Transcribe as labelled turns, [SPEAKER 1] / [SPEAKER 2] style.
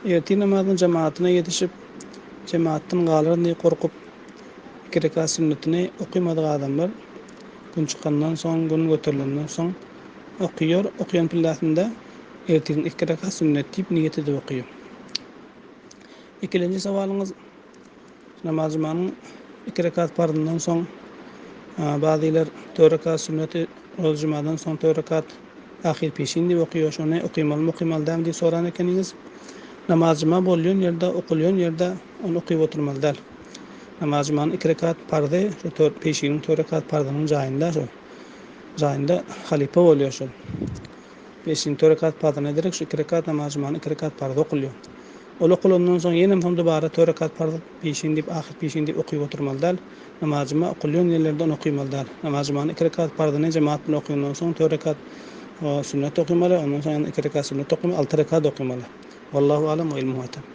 [SPEAKER 1] Ertir namazynyň jemaatyna ýetişip, jemaatdan galaryn diýip gorkup, iki rekat sünnetini okymadyk adamlar Gün çykandan soň, Gün göterilenden soň okyýar. Okaýan pilläsinde ertiriň iki rekat sünnet diýip niýet edip okyýar. Ikilenji sowalyňyz Namaz jumanyň iki rekat parzyndan soň bazylar dört rekat sünneti rozy jumadan soň dört rekat ahyr peşin diýip okyýar. Şony okymalymy okymaly dälmi diýip soran ekeniňiz. Namaz juma bolýan ýerde, okalýan ýerde ony okyp oturmaly däl. Namaz jumanyň iki rekat parzy şu dört peşiniň dört rekat parzynyň jaýynda şol jaýynda halypa bolýar şol. Peşiniň dört rekat parzyna derek şu iki rekat namaz jumanyň iki rekat parzy okulýar. Ol okalandan soň ýenem soň dubara dört rekat parz peşin diýip ahyr peşin diýip okyp oturmaly däl. Namaz juma okulýan ýerlerde ony okymaly däl. Namaz jumanyň iki rekat parzyny jemaat bilen okandan soň dört rekat sünnet okymaly, ondan soň ýene iki rekat sünnet okymaly, alty rekat okymaly. Wallahu alam we ilmuhu atam.